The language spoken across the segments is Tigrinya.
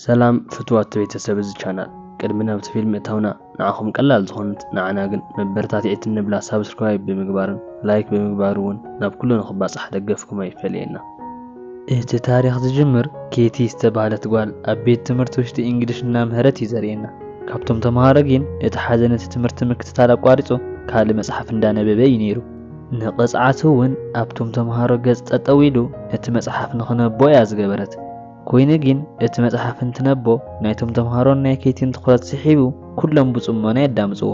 ሰላም ፍትዋት ቤተሰብ እዚ ቻናል፣ ቅድሚ ናብቲ ፊልም እታውና ንዓኹም ቀላል ዝኾነት ንዓና ግን መበረታትዒት እንብላ ሳብስክራይብ ብምግባርን ላይክ ብምግባር እውን ናብ ኩሉ ንኽባጻሕ ደገፍኩም ኣይፈለየና። እቲ ታሪኽ ዝጅምር ኬቲ ዝተባህለት ጓል ኣብ ቤት ትምህርቲ ውሽጢ እንግሊሽ እናምሀረት እዩ ዘርእየና። ካብቶም ተምሃሮ ግን እቲ ሓደ ነቲ ትምህርቲ ምክትታል ኣቋሪጹ ካልእ መጽሓፍ እንዳነበበ እዩ ነይሩ። ንቕጽዓቱ እውን ኣብቶም ተምሃሮ ገጽ ጠጠው ኢሉ ነቲ መጽሓፍ ንኽነቦ እያ ዝገበረት። ኮይኑ ግን እቲ መጽሓፍ እንትነቦ ናይቶም ተምሃሮን ናይ ኬቲን ትኹረት ስሒቡ ኩሎም ብጽሞና የዳምጽዎ።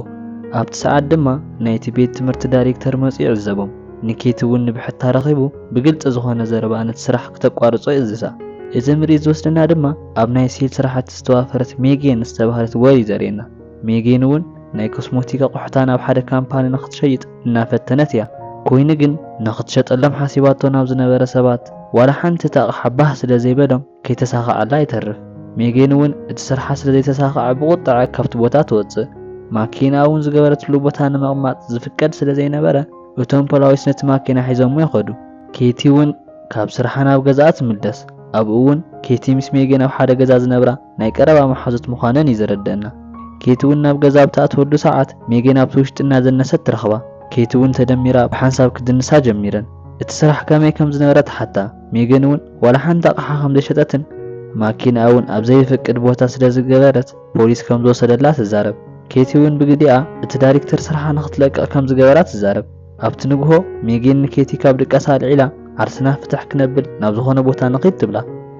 ኣብቲ ሰዓት ድማ ናይቲ ቤት ትምህርቲ ዳይሬክተር መጺኡ ይዕዘቦም። ንኬቲ እውን ንብሕታ ረኺቡ ብግልጺ ዝኾነ ዘረባ ነቲ ስራሕ ክተቋርጾ ይእዝዛ። እዚ ምርኢት ዝወስደና ድማ ኣብ ናይ ሲል ስራሕቲ ዝተዋፈረት ሜጌን ዝተባህለት ጓል እዩ ዘርእየና። ሜጌን እውን ናይ ኮስሞቲክ ኣቑሑታ ናብ ሓደ ካምፓኒ ንኽትሸይጥ እናፈተነት እያ። ኮይኑ ግን ንኽትሸጠሎም ሓሲባቶ ናብ ዝነበረ ሰባት ዋላ ሓንቲ እቲ ኣቕሓ ባህ ስለ ዘይበሎም ከይተሳኸዐላ ኣይተርፍ። ሜጌን እውን እቲ ስርሓ ስለ ዘይተሳኸዐ ብቑጥዐ ካብቲ ቦታ ትወጽእ። ማኪና እውን ዝገበረትሉ ቦታ ንምቕማጥ ዝፍቀድ ስለ ዘይነበረ እቶም ፖላዊስ ነቲ ማኪና ሒዞሞ ይኸዱ። ኬቲ እውን ካብ ስርሓ ናብ ገዛኣ ትምለስ። ኣብኡ እውን ኬቲ ምስ ሜጌን ኣብ ሓደ ገዛ ዝነብራ ናይ ቀረባ መሓዙት ምዃነን እዩ ዘረደእና። ኬቲ እውን ናብ ገዛ ኣብ ትኣትወሉ ሰዓት ሜጌን ኣብቲ ውሽጢ እናዘነሰት ትረኽባ። ኬቲ እውን ተደሚራ ብሓንሳብ ክድንሳ ጀሚረን። እቲ ስራሕ ከመይ ከም ዝነበረ ትሓታ። ሜጌን እውን ዋላ ሓንቲ ኣቕሓ ከም ዘይሸጠትን ማኪንኣ እውን ኣብ ዘይፍቅድ ቦታ ስለ ዝገበረት ፖሊስ ከም ዝወሰደላ ትዛረብ። ኬቲ እውን ብግዲኣ እቲ ዳይሬክተር ስርሓ ንኽትለቅቕ ከም ዝገበራ ትዛረብ። ኣብቲ ንግሆ ሜጌን ንኬቲ ካብ ድቃሳ ኣልዒላ ዓርስና ፍትሕ ክነብል ናብ ዝኾነ ቦታ ንኺድ ትብላ።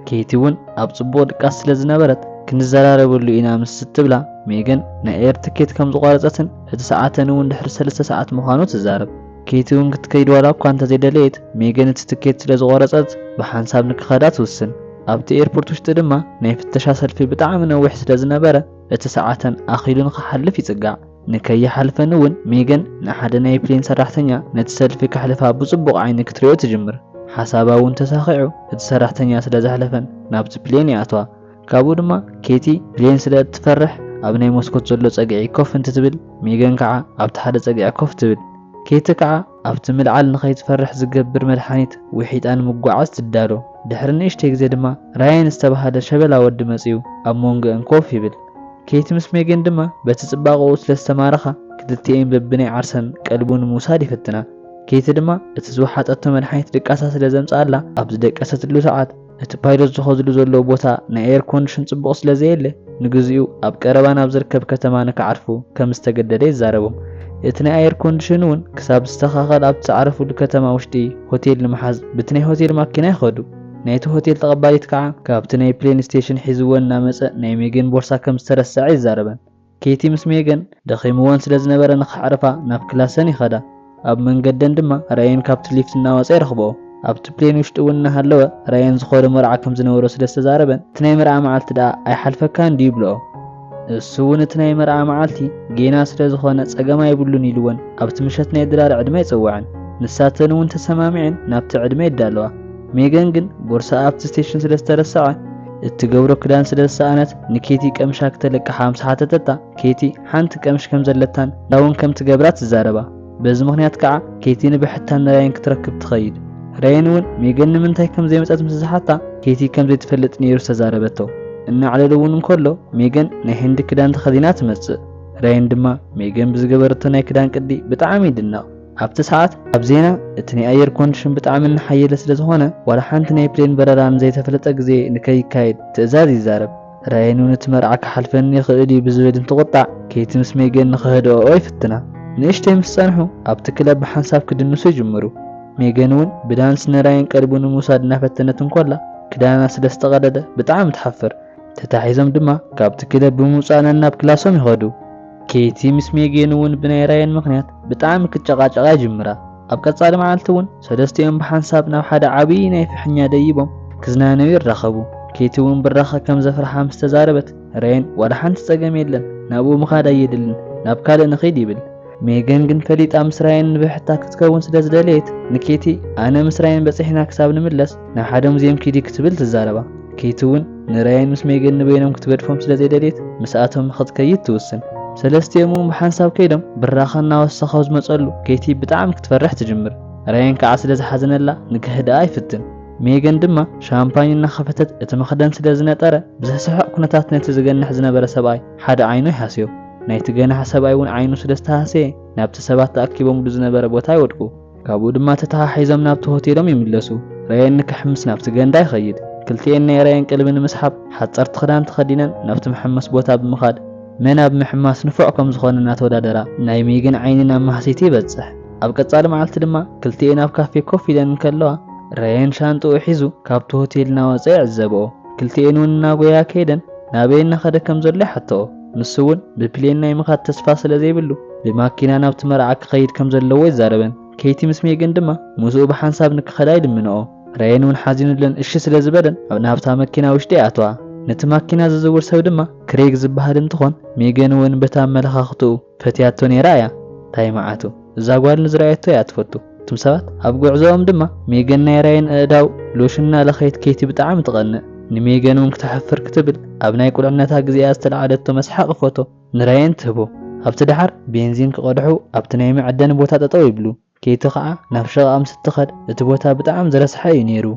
ኬቲ እውን ኣብ ጽቡቕ ድቃስ ስለ ዝነበረት ክንዘራረበሉ ኢና ምስ ትብላ ሜገን ናይ ኤር ትኬት ከም ዝቆረጸትን እቲ ሰዓተን እውን ድሕሪ ሰለስተ ሰዓት ምዃኑ ትዛረብ። ኬቲ እውን ክትከይድ ዋላ እኳ እንተዘይደለየት ሜገን እቲ ትኬት ስለ ዝቆረጸት ብሓንሳብ ንክኸዳ ትውስን። ኣብቲ ኤርፖርት ውሽጢ ድማ ናይ ፍተሻ ሰልፊ ብጣዕሚ ነዊሕ ስለ ዝነበረ እቲ ሰዓተን ኣኺሉ ንክሓልፍ ይጽጋዕ። ንከይሓልፈን እውን ሜገን ንሓደ ናይ ፕሌን ሰራሕተኛ ነቲ ሰልፊ ከሕልፋ ብጽቡቕ ዓይኒ ክትሪኦ ትጅምር። ሓሳባ እውን ተሳኺዑ እቲ ሰራሕተኛ ስለ ዘሕለፈን ናብቲ ፕሌን ይኣትዋ። ካብኡ ድማ ኬቲ ፕሌን ስለ እትፈርሕ ኣብ ናይ መስኮት ዘሎ ጸግዒ ኮፍ እንትትብል ሜገን ከዓ ኣብቲ ሓደ ጸግዒ ኮፍ ትብል። ኬቲ ከዓ ኣብቲ ምልዓል ንኸይትፈርሕ ዝገብር መድሓኒት ውሒጣ ንምጓዓዝ ትዳሎ። ድሕሪ ንእሽተይ ግዜ ድማ ራየን ዝተባህለ ሸበላ ወዲ መጺኡ ኣብ መንጎአን ኮፍ ይብል። ኬቲ ምስ ሜገን ድማ በቲ ጽባቐኡ ስለ ዝተማረኻ ክልቲኤን በብናይ ዓርሰን ቀልቡ ንምውሳድ ይፍትና። ኬቲ ድማ እቲ ዝወሓጠቶ መድሓኒት ድቃሳ ስለ ዘምጽኣላ ኣብ ዝደቀሰትሉ ሰዓት እቲ ፓይሎት ዝኸድሉ ዘለዉ ቦታ ናይ ኤር ኮንዲሽን ጽቡቕ ስለ ዘየለ ንግዚኡ ኣብ ቀረባ ናብ ዝርከብ ከተማ ንክዓርፉ ከም ዝተገደደ ይዛረቦም። እቲ ናይ ኣየር ኮንዲሽን እውን ክሳብ ዝስተኻኸል ኣብቲ ዝዓረፍሉ ከተማ ውሽጢ ሆቴል ንምሓዝ ብቲ ናይ ሆቴል ማኪና ይኸዱ። ናይቲ ሆቴል ተቐባሊት ከዓ ካብቲ ናይ ፕሌን ስቴሽን ሒዝወን እናመጸ ናይ ሜገን ቦርሳ ከም ዝተረሰዐ ይዛረበን። ኬቲ ምስ ሜገን ደኺምወን ስለ ዝነበረ ንኸዕርፋ ናብ ክላሰን ይኸዳ። ኣብ መንገደን ድማ ራየን ካብቲ ሊፍት እናወጸ ይረኽብኦ። ኣብቲ ፕሌን ውሽጢ እውን እናሃለወ ራየን ዝኾነ መርዓ ከም ዝነበሮ ስለ ዝተዛረበን እቲ ናይ መርዓ መዓልቲ ደኣ ኣይሓልፈካን ድዩ ይብልኦ። እሱ እውን እቲ ናይ መርዓ መዓልቲ ጌና ስለ ዝኾነ ጸገም ኣይብሉን ኢልወን ኣብቲ ምሸት ናይ ድራር ዕድመ ይጽውዐን። ንሳተን እውን ተሰማሚዐን ናብቲ ዕድመ ይዳለዋ። ሜገን ግን ቦርሳ ኣብቲ ስቴሽን ስለ ዝተረሰዐ እትገብሮ ክዳን ስለ ዝሰኣነት ንኬቲ ቀምሻ ክተለቅሓ ምስ ሓተተታ ኬቲ ሓንቲ ቀምሽ ከም ዘለታን ዳውን ከም ትገብራ ትዛረባ። በዚ ምኽንያት ከዓ ኬቲ ንብሕታን ንራየን ክትረክብ ትኸይድ። ራየን እውን ሜገን ንምንታይ ከም ዘይመጸት ምስ ዝሓታ ኬቲ ከም ዘይትፈልጥ ነይሩ ዝተዛረበቶ። እናዕለሉ እውን እንከሎ ሜገን ናይ ህንዲ ክዳን ተኸዲና ትመጽእ። ራየን ድማ ሜገን ብዝገበረቶ ናይ ክዳን ቅዲ ብጣዕሚ ይድነቕ። ኣብቲ ሰዓት ኣብ ዜና እቲ ናይ ኣየር ኮንዲሽን ብጣዕሚ እናሓየለ ስለ ዝኾነ ዋላ ሓንቲ ናይ ፕሌን በረራ ንዘይተፈለጠ ግዜ ንከይካየድ ትእዛዝ ይዛረብ። ራየን እውን እቲ መርዓ ክሓልፈኒ ይኽእል እዩ ብዝብል እንትቑጣዕ ኬቲ ምስ ሜገን ንኽህድኦ ይፍትና። ንእሽተይ ምስ ጸንሑ ኣብቲ ክለብ ብሓንሳብ ክድንሱ ይጅምሩ። ሜገን እውን ብዳንስ ንራየን ቀልቡ ንምውሳድ እናፈተነት እንኮላ ክዳና ስለ ዝተቐደደ ብጣዕሚ ትሓፍር። ተታሒዞም ድማ ካብቲ ክለብ ብምውጻእ ነናብ ክላሶም ይኸዱ። ኬቲ ምስ ሜጌን እውን ብናይ ራየን ምኽንያት ብጣዕሚ ክጨቓጨቓ ይጅምራ። ኣብ ቀጻሊ መዓልቲ እውን ሰለስቲኦም ብሓንሳብ ናብ ሓደ ዓብዪ ናይ ፍሕኛ ደይቦም ክዝናነዩ ይራኸቡ። ኬቲ እውን ብራኸ ከም ዘፍርሓ ምስ ተዛረበት ራየን ዋላ ሓንቲ ጸገም የለን፣ ናብኡ ምኻድ ኣየድልን፣ ናብ ካልእ ንኺድ ይብል። ሜገን ግን ፈሊጣ ምስ ራየን ንብሕታ ክትከውን ስለ ዝደለየት ንኬቲ ኣነ ምስ ራየን በጺሕና ክሳብ ንምለስ ናብ ሓደ ሙዝየም ኪዲ ክትብል ትዛረባ። ኬቲ እውን ንራየን ምስ ሜገን ንበይኖም ክትገድፎም ስለ ዘይደልየት ምስኣቶም ንኽትከይድ ትውስን። ሰለስቲኦም እውን ብሓንሳብ ከይዶም ብራኸ እናወሰኸ ዝመጸሉ ኬቲ ብጣዕሚ ክትፈርሕ ትጅምር። ራየን ከዓ ስለ ዝሓዘነላ ንክህድኣ ይፍትን። ሜገን ድማ ሻምፓኝ እናኸፈተት እቲ መኽደን ስለ ዝነጠረ ብዝስሕቕ ኩነታት ነቲ ዝገንሕ ዝነበረ ሰብኣይ ሓደ ዓይኑ ይሃስዮ። ናይቲ ገናሒ ሰብኣይ እውን ዓይኑ ስለ ዝተሃሰየ ናብቲ ሰባት ተኣኪቦምሉ ዝነበረ ቦታ ይወድቁ። ካብኡ ድማ ተተሓሒዞም ናብቲ ሆቴሎም ይምለሱ። ራየን ንክሕምስ ናብቲ ገንዳ ይኸይድ። ክልቲኤን ናይ ራየን ቀልቢ ንምስሓብ ሓፀርቲ ክዳን ተኸዲነን ናብቲ መሐመስ ቦታ ብምኻድ መን ኣብ ምሕማስ ንፉዕ ከም ዝኾነ እናተወዳደራ ናይ ሜገን ዓይኒ ናብ ማህሲቲ ይበፅሕ። ኣብ ቀፃሊ መዓልቲ ድማ ክልቲኤን ኣብ ካፌ ኮፍ ኢለን እንከለዋ ራየን ሻንጥኡ ሒዙ ካብቲ ሆቴል እናወፀ ይዕዘብኦ። ክልቲኤን እውን እናጎያ ከይደን ናበይ እናኸደ ከም ዘሎ ይሓትኦ። ንሱ እውን ብፕሌን ናይ ምኻድ ተስፋ ስለ ዘይብሉ ብማኪና ናብቲ መርዓ ክኸይድ ከም ዘለዎ ይዛረበን። ኬቲ ምስ ሜገን ድማ ምስኡ ብሓንሳብ ንክኸዳ ይልምንኦ። ራየን እውን ሓዚኑለን እሺ ስለ ዝበለን ኣብ ናብታ መኪና ውሽጢ ይኣትዋ። ነቲ ማኪና ዝዝውር ሰብ ድማ ክሬግ ዝበሃል እንትኾን ሜገን እውን በቲ ኣመለኻኽትኡ ፈትያቶ ነይራ እያ። እንታይ መዓቱ እዛ ጓል ንዝረኣየቶ እያ ትፈቱ። እቶም ሰባት ኣብ ጉዕዞኦም ድማ ሜገን ናይ ራየን ኣእዳው ሎሽን እናለኸየት ኬቲ ብጣዕሚ ትቐንእ። ንሜገን እውን ክተሕፍር ክትብል ኣብ ናይ ቁልዕነታ ግዜኣ ዝተለዓለቶ መስሓቂ ፎቶ ንራየን ትህቦ። ኣብቲ ደሓር ቤንዚን ክቐድሑ ኣብቲ ናይ መዐደኒ ቦታ ጠጠው ይብሉ። ኬቲ ኸዓ ናብ ሸቓቕ ምስ እትኸድ እቲ ቦታ ብጣዕሚ ዝረስሐ እዩ ነይሩ።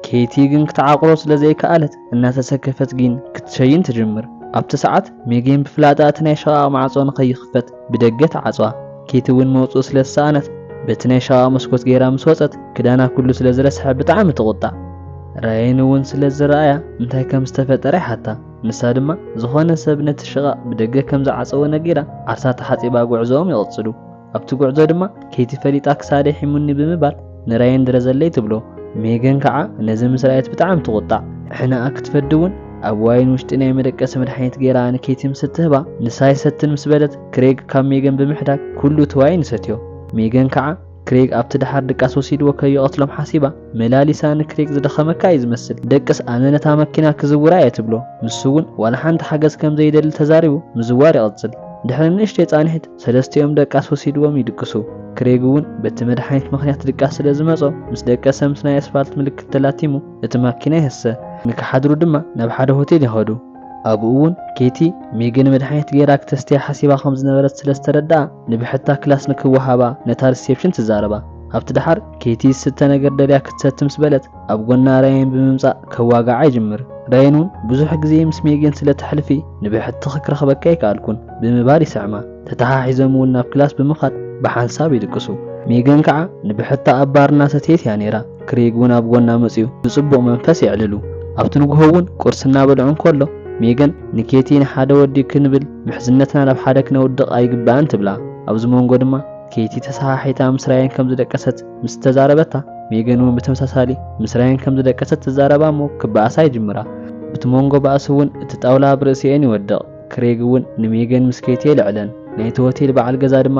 ኬቲ ግን ክትዓቕሮ ስለ ዘይከኣለት እናተሰከፈት ግን ክትሸይን ትጅምር። ኣብቲ ሰዓት ሜጌን ብፍላጣ እቲ ናይ ሸቓቕ ማዕጾ ንኸይኽፈት ብደገ ትዓጽዋ። ኬቲ እውን መውጽኡ ስለ ዝሰኣነት በቲ ናይ ሸቓቕ መስኮት ገይራ ምስ ወጸት ክዳና ኩሉ ስለ ዝረስሐ ብጣዕሚ ትቑጣዕ። ራየን እውን ስለ ዝረኣያ እንታይ ከም ዝተፈጠረ ይሓታ። ንሳ ድማ ዝኾነ ሰብ ነቲ ሽቓቕ ብደገ ከም ዝዓጸዎ ነጊራ ዓርሳ ተሓጺባ ጉዕዞኦም ይቕጽሉ። ኣብቲ ጉዕዞ ድማ ኬቲ ፈሊጣ ክሳደይ ሒሙኒ ብምባል ንራየን ድረዘለይ ትብሎ። ሜገን ከዓ ነዚ ምስ ረኣየት ብጣዕሚ ትቑጣዕ። ሕነኣ ክትፈዲ እውን ኣብ ዋይን ውሽጢ ናይ መደቀሲ መድሓኒት ገይራ ንኬቲ ምስ እትህባ ንሳ ኣይሰትን ምስ በለት ክሬግ ካብ ሜገን ብምሕዳግ ኩሉ እቲ ዋይን ይሰትዮ። ሜገን ከዓ ክሬግ ኣብቲ ደሓር ድቃስ ወሲድዎ ከይቐትሎም ሓሲባ መላሊሳ ንክሬግ ዝደኸመካ እዩ ዝመስል፣ ደቅስ ኣነ ነታ መኪና ክዝውራ እየ ትብሎ። ንሱ እውን ዋላ ሓንቲ ሓገዝ ከም ዘይደሊ ተዛሪቡ ምዝዋር ይቐጽል። ድሕሪ ንእሽተይ ጻንሒት ሰለስቲኦም ደቃስ ወሲድዎም ይድቅሱ። ክሬግ እውን በቲ መድሓኒት ምኽንያት ድቃስ ስለ ዝመጾ ምስ ደቀሰ ምስ ናይ ኣስፋልት ምልክት ተላቲሙ እቲ ማኪና ይህሰ። ንክሓድሩ ድማ ናብ ሓደ ሆቴል ይኸዱ። ኣብኡ እውን ኬቲ ሜገን መድሓኒት ገይራ ክተስትያ ሓሲባ ከም ዝነበረት ስለ ዝተረድኣ ንብሕታ ክላስ ንክወሃባ ነታ ሪሴፕሽን ትዛረባ። ኣብቲ ደሓር ኬቲ ዝስተ ነገር ደልያ ክትሰቲ ምስ በለት ኣብ ጎና ራየን ብምምጻእ ከዋግዓ ይጅምር። ራየን እውን ብዙሕ ግዜ ምስ ሜገን ስለ ተሕልፊ ንብሕትኺ ክረኽበኪ ኣይከኣልኩን ብምባል ይስዕማ። ተተሓሒዞም እውን ናብ ክላስ ብምኻድ ብሓንሳብ ይድቅሱ። ሜገን ከዓ ንብሕታ ኣብ ባር እናሰተየት እያ ነይራ። ክሬግ እውን ኣብ ጎና መጺኡ ብጽቡቕ መንፈስ የዕልሉ። ኣብቲ ንግሆ እውን ቁርሲ እናበልዑ እንከሎ ሜገን ንኬቲ ንሓደ ወዲ ክንብል ምሕዝነትና ናብ ሓደ ክነውድቕ ኣይግባእን ትብላ። ኣብዚ መንጎ ድማ ኬቲ ተሰሓሒታ ምስ ራየን ከም ዝደቀሰት ምስ ተዛረበታ ሜገን እውን ብተመሳሳሊ ምስ ራየን ከም ዝደቀሰት ትዛረባ እሞ ክበኣሳ ይጅምራ። ብቲ መንጎ ባእሲ እውን እቲ ጣውላ ኣብ ርእሲኤን ይወድቕ። ክሬግ እውን ንሜገን ምስ ኬቲ የልዕለን። ናይቲ ሆቴል በዓል ገዛ ድማ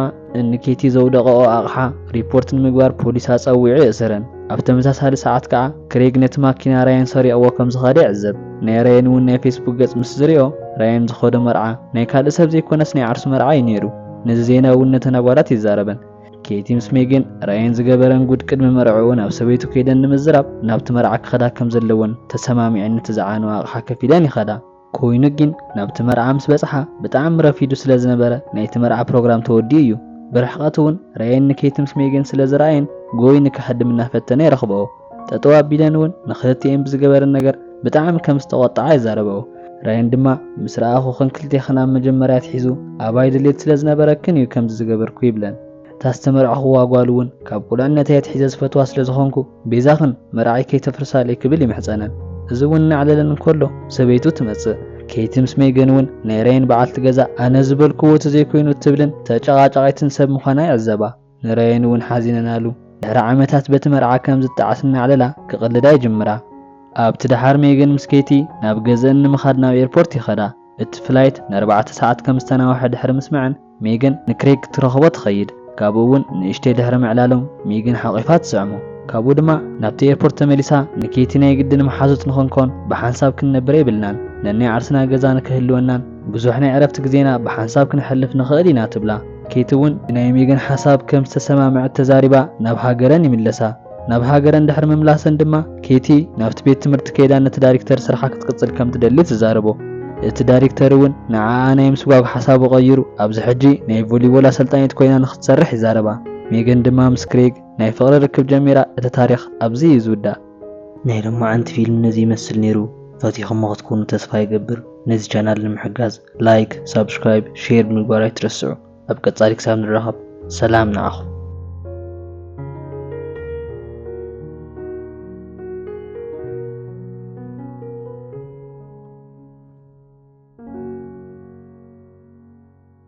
ንኬቲ ዘውደቐኦ ኣቕሓ ሪፖርት ንምግባር ፖሊስ ኣጸዊዑ የእስረን። ኣብ ተመሳሳሊ ሰዓት ከኣ ክሬግ ነቲ ማኪና ራየን ሰሪቕዎ ከም ዝኸደ ይዕዘብ። ናይ ራየን እውን ናይ ፌስቡክ ገጽ ምስ ዝሪኦ ራየን ዝኸዶ መርዓ ናይ ካልእ ሰብ ዘይኮነስ ናይ ዓርሱ መርዓ እዩ ነይሩ። ነዚ ዜና እውን ነተን ኣጓላት ይዛረበን። ኬቲ ምስ ሜገን ራየን ዝገበረን ጉድ ቅድሚ መርዕኡ ናብ ሰበይቱ ከይደን ንምዝራብ ናብቲ መርዓ ክኸዳ ከም ዘለወን ተሰማሚዐን ነቲ ዝዓነዋ ኣቕሓ ከፊለን ይኸዳ። ኮይኑ ግን ናብቲ መርዓ ምስ በጽሓ ብጣዕሚ ረፊዱ ስለ ዝነበረ ናይቲ መርዓ ፕሮግራም ተወዲኡ እዩ። ብርሕቐት እውን ራየን ንኬቲ ምስ ሜገን ስለ ዝረኣየን ጎይ ንክሕድም እናፈተነ ይረኽብኦ። ጠጠው ኣቢለን እውን ንክልቲኤን ብዝገበረን ነገር ብጣዕሚ ከም ዝተቖጥዓ ይዛረብኦ። ራየን ድማ ምስ ረኣኹኽን ክልቴኽን ኣብ መጀመርያ ኣትሒዙ ኣባይ ድሌት ስለ ዝነበረክን እዩ ከምዚ ዝገበርኩ ይብለን። እታ ዝተመርዓኹዋ ጓል እውን ካብ ቁልዕነተይ ኣትሒዘ ዝፈትዋ ስለ ዝኾንኩ ቤዛኽን መርዓይ ከይተፍርሳለይ ክብል ይምሕጸነን። እዚ እውን እናዕለለን እንከሎ ሰበይቱ ትመጽእ። ኬቲ ምስ ሜገን እውን ናይ ራየን በዓልቲ ገዛ ኣነ ዝበልክዎ እቲ ዘይኮይኑ እትብልን ተጨቓጫቒትን ሰብ ምዃና ይዕዘባ። ንራየን እውን ሓዚነናሉ። ድሕሪ ዓመታት በቲ መርዓ ከም ዝጠዓስ እናዕለላ ክቕልዳ ይጅምራ። ኣብቲ ደሓር ሜገን ምስ ኬቲ ናብ ገዝአን ንምኻድ ናብ ኤርፖርት ይኸዳ። እቲ ፍላይት ንኣርባዕተ ሰዓት ከም ዝተናውሐ ድሕሪ ምስማዕን ሜገን ንክሬግ ክትረኽቦ ትኸይድ። ካብኡ እውን ንእሽተይ ድሕሪ ምዕላሎም ሜገን ሓቒፋ ትስዕሞ። ካብኡ ድማ ናብቲ ኤርፖርት ተመሊሳ ንኬቲ ናይ ግድን መሓዙት ንኽንኮን ብሓንሳብ ክንነብር የብልናን። ነናይ ዓርስና ገዛ ንክህልወናን ብዙሕ ናይ ዕረፍቲ ግዜና ብሓንሳብ ክነሕልፍ ንኽእል ኢና ትብላ። ኬቲ እውን ናይ ሜገን ሓሳብ ከም ዝተሰማምዐት ተዛሪባ ናብ ሃገረን ይምለሳ። ናብ ሃገረን ድሕሪ ምምላሰን ድማ ኬቲ ናብቲ ቤት ትምህርቲ ከይዳ ነቲ ዳይሬክተር ስርሓ ክትቅጽል ከም ትደሊ ትዛረቦ። እቲ ዳይሬክተር እውን ንዓኣ ናይ ምስጓግ ሓሳቡ ቀይሩ ኣብዚ ሕጂ ናይ ቮሊቦል ኣሰልጣኒት ኮይና ንክትሰርሕ ይዛረባ። ሜገን ድማ ምስ ክሬግ ናይ ፍቕሪ ርክብ ጀሚራ እቲ ታሪኽ ኣብዚ እዩ ዝውዳእ። ናይ ሎማዓንቲ ፊልም ነዚ ይመስል ነይሩ። ፈቲኹሞ ክትኮኑ ተስፋ ይገብር። ነዚ ቻናል ንምሕጋዝ ላይክ፣ ሳብስክራይብ፣ ሼር ብምግባር ኣይትረስዑ። ኣብ ቀጻሊ ክሳብ ንራኸብ ሰላም ንዓኹም።